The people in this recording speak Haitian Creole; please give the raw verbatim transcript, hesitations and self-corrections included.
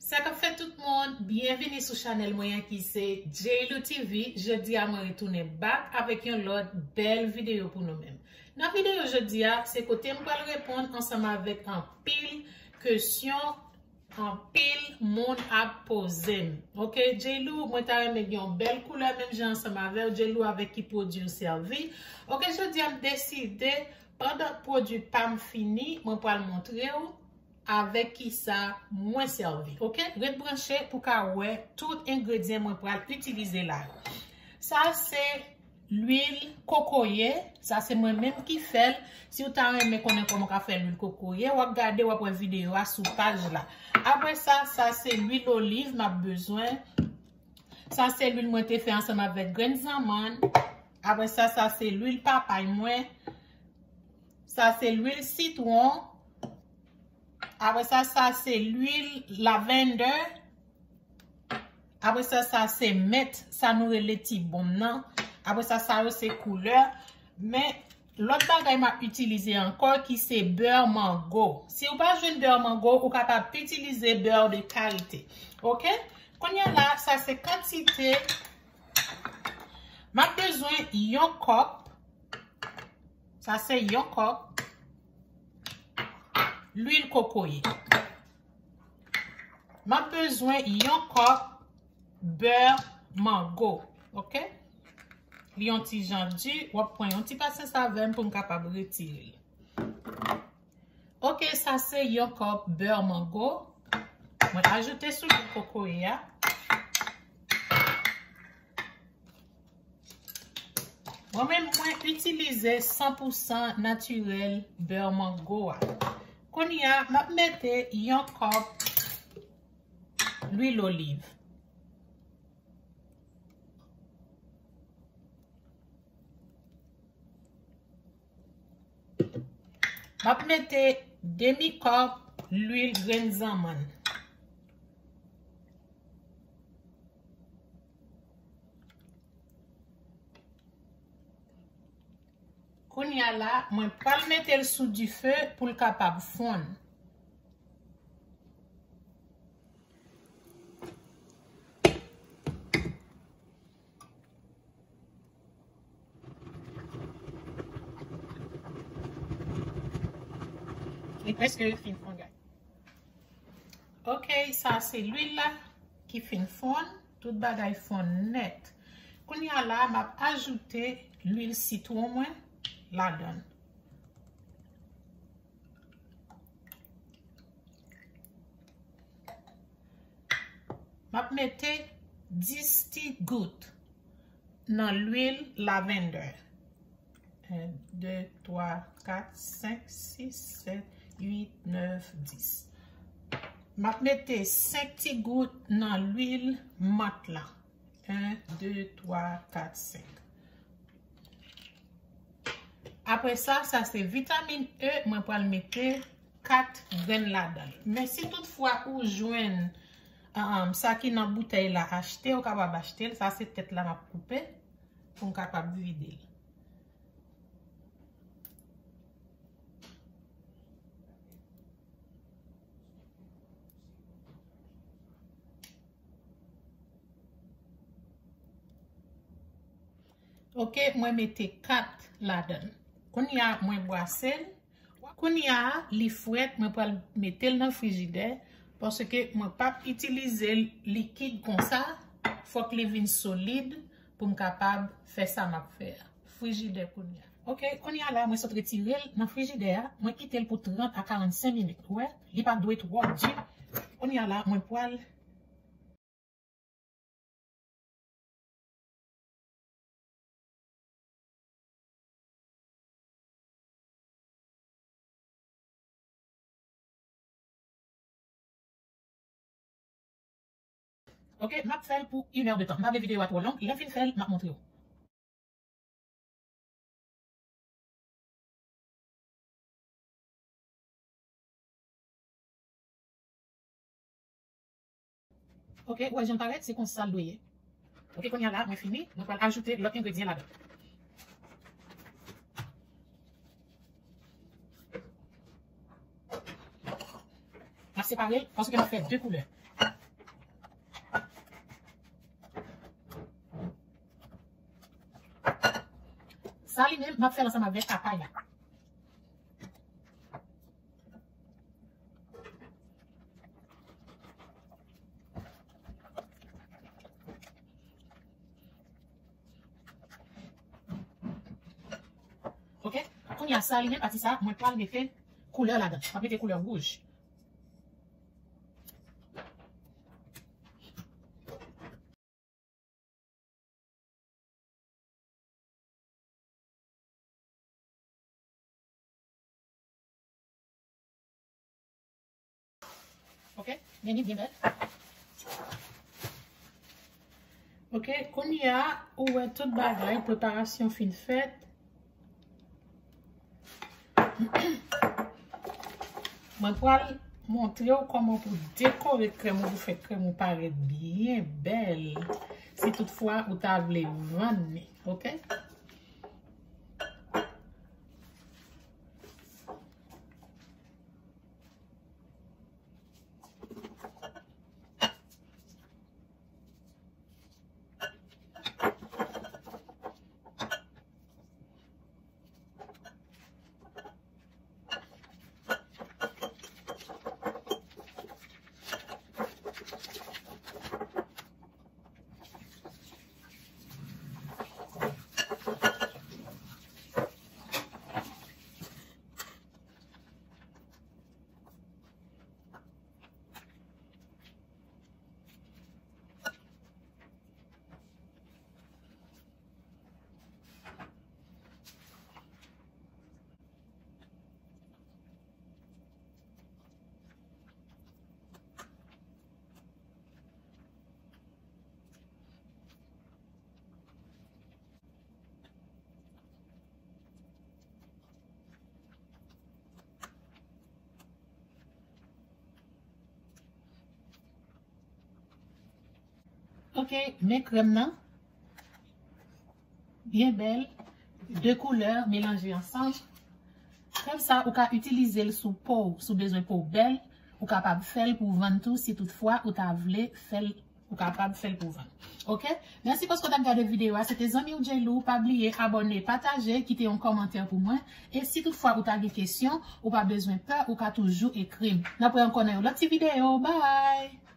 Sa k ap fèt tout moun, byenvini sou chanèl mwen an ki se J Lou T V. Jodi a mwen retounen back avèk yon lòt bèl videyo pou nou menm. Nan videyo jodi a, se kote m pral reponn ansanm avèk anpil kesyon anpil moun ap poze m. Oke, J Lou, mwen ta renmen gen yon bèl koulè menm jan ansanm avè w. J Lou, avèk ki pwodui w sèvi? Oke, jodi a m deside, pandan pwodui pa m fini, mwen pral montre w avèk kisa mwen sèvi. Oke? Ret branche pou ka wè tout engredyan mwen pral itilize la yo. Sa se lwil kokoye. Sa se mwen menm ki fè l. Si w ta renmen konnen kòman w ka fè lwil kokoye, w ap gade, w ap wè videyo a sou paj la. Apre sa, sa se lwil oliv m ap bezwen. Sa se lwil mwen te fè ansanm avèk grenn zanmann. Apre sa, sa se lwil papay mwen. Sa se lwil sitwon. Apre sa, sa se lwil lavender. Apre sa, sa se mint, sa nou rele ti bonm nan. Apre sa, sa yo se koulè. Men, lòt bagay m ap itilize ankò ki se bè mango. Si w pa jwenn bè mango, ou kapab itilize bè de karite. Oke? Kounye a la, sa se kantite. M ap bezwen yon kòp. Sa se yon kòp lwil kokoye. M ap bezwen yon kòp bè mango. Oke? Li yon ti jan di, w ap pran yon ti pasyans avè m pou m kapab retire l. Oke, sa se yon kòp bè mango. Mwen ajoute sou lwil kokoye a. Mwen menm, mwen itilize san pou san natirèl bè mango a. Kounye a, m ap mete yon kòp lwil oliv. M ap mete demi kòp lwil grenn zanmann. Kounye a la, mwen pral mete l sou dife pou l kapab fonn. Li prèske fin fonn, guys. Oke, sa se lwil la ki fin fonn. Tout bagay fonn nèt. Kounye a la, m ap ajoute lwil sitwon mwen ladan l. M ap mete dis ti gout nan lwil lavender. En, de, twa, kat, senk, sis, sèt, uit, nèf, dis. M ap mete senk ti gout nan lwil mant la. En, de, twa, kat, senk. Apre sa, sa se vitamin E, mwen pral mete kat grenn ladan l. Men si toutfwa ou jwenn, um, sa ki nan boutèy la achte, ou kapab achte l. Sa se tèt la m ap koupe pou m kapab vide l. Oke, mwen mete kat ladan l. Kounye a, mwen bwase l. Kounye a, li frèt, mwen pral mete l nan frijidè, paske mwen p ap itilize l likid konsa. Fòk li vin solid pou m kapab fè sa m ap fè a. Frijidè kounye a. Oke, kounye a la, mwen sot retire l nan frijidè a, mwen kite l pou trant a karannsenk minit. Ou wè, li pa dwe twò di. Kounye a la, mwen pral Ok, m ap fè l pou inèdtan. M pa vle videyo a twò long. Lè m fin fè l, m ap montre w. Ok, ou wè jan l parèt, se konsa l dwe ye. Ok, kounye a la, mwen fini. Mwen pral ajoute lòt engredyan ladan. M ap separe l paske m ap fè de koulè. Sa li menm, m ap fè l ansanm avèk papay la. Ok? Kounye a sa, li menm pati sa, mwen pral mete koulè ladan. M ap mete koulè wouj. Ok, men li byen bèl. Ok, kounye a, ou wè tout bagay, preparasyon fin fèt. Mwen pral montre w kòman pou dekore krèm ou, pou fè krèm ou parèt byen bèl. Si toutfwa ou ta vle vann li, ok? Ok, men krèm nan. Byen bèl. De koulè melanje ansanm. Krèm sa, ou ka itilize l sou po w, si w bezwen po w bèl. Ou kapab fè l pou w vann tou, si toutfwa ou ta vle fè l, ou kapab fè l pou w vann. Ok? Mèsi paske w t ap gade videyo a. Se te zanmi w J-Lou. Pa bliye abòne, pataje, kite yon kòmantè pou mwen. E si toutfwa ou ta gen kesyon, ou pa bezwen pè, ou ka toujou ekri m. N ap wè ankò nan yon lòt ti videyo. Bye!